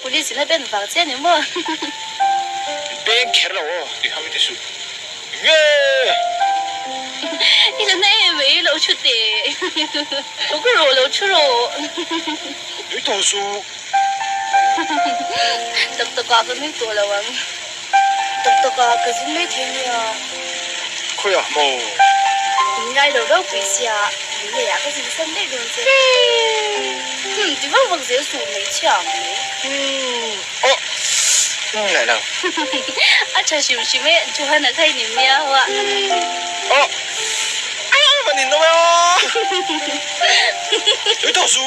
Police in a ben vang che a ni maw? Min peng kher lo aw tih kha min ti suh. Nge! I la na em mai lo thu teh. Lo ka rawh lo thu rawh. Nui tawh suh. Tak takah ka nui tawh lo ang. Tak takah ka zin mai thei nia. Khawiah maw? In ngai lo ropui sia, in leiah ka zin san daih dawn che. Hum, ti vak vak zel suh hmeichhia ang mai. Hum, aw, hum leh lo. A tha hrim hrim e, Johanna kha i ni miau a. Aw, a va nin nawm e aw. Tui tawh su.